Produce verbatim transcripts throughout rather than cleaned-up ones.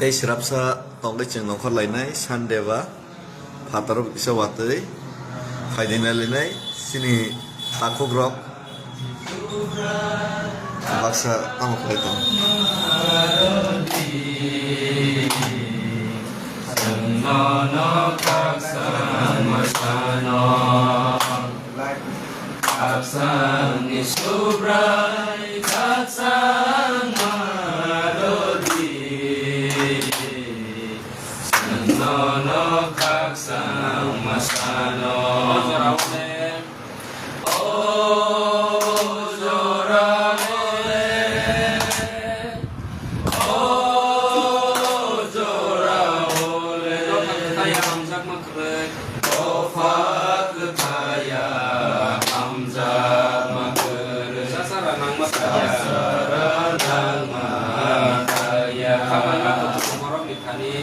Tei swrapsa tongwi chwng nongkhor lainai Sunday ba phataro kisa watwi phaidina lainai chini takhukrok baksa tamo khlai tong. Khakchangni Subrai khakchang ma rw di. Chwng nono khakchang ma sano. O jora le, o jora le. Dopha kwthaya hamjakma kwrwi. Sasara nangma thaya. Sasara nangma thaya. Khamaima kuplung borokni thani.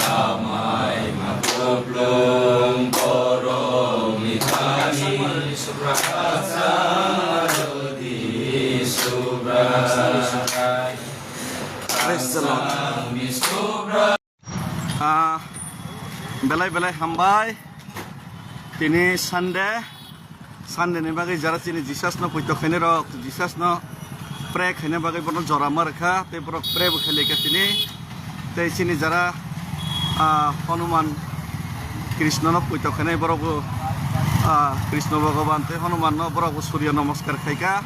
Khamaima kuplung borokni thani. Khakchangma rw di Subrai. Khakchangma rw di Subrai. Khakchangni Subrai. Praise the Lord. Khakchangni Subrai. Ah, belai belai hambai. Tini Sunday, Sunday ni bagwi jara chini Jesus no puito khainai rok, Jesus no pray khaina bagwi bono jora ma rwkha, tei borok pray bo khailai kha tini. Tei chini jara, ah, Hanuman Krishna no puito khainai borok bo, ah, Krishna Bhagavan tei Hanuman no borok bo Surya Namaskar khaikha.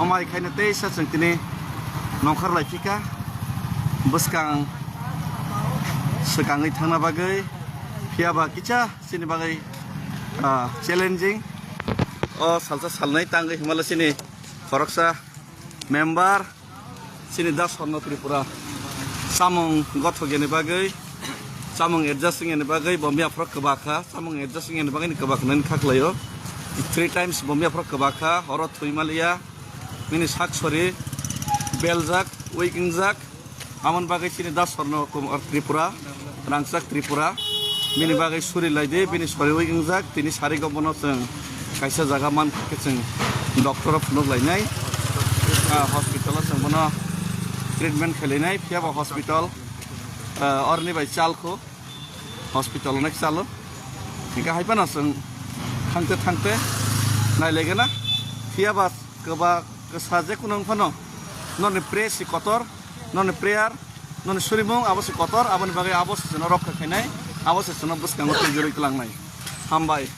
Omai khaina teisa chwng tini nongkhor lai phika bwskang swkangwi thangna bagwi, phiya ba kisa chini bagwi, ah, challenging. O salsa salnai tangwi himala chini khoroksa member chini da Swarno Tripura samung gothok yani bagwi, samung adjust wngya ni bagwi bo miya phoro kwbakha, samung adjust wngya ni bagwi ni kwbakha nani kha khlaio. Three times bo miya phoro kwbakha, oro thwi maliya, bini sak sori beljak, weak wngjak, amoni bagwi chini da Swarno Kumar Tripura, rangchak Tripura, bini bagwi suri lai di, bini sori weak wngjak, tini sari go bono chwng kaisa jaga man khe chwng doctor o phunuk lainai, ah, hospital o chwng bono treatment khlainai, phiya ba hospital, ah, oroni bai chal kho. Hospital onek chalo. Hingke hai phano chwng thangte thangte nailaigena. Phiya ba kwba kwsa je kunu wng phano noni prayer si kotor, noni prayer, noni surimung abo si kotor, aboni bagwi abo se chwngno rokha khainai, abo se chwngno bwskango twijlwi twlangnai. Hambai.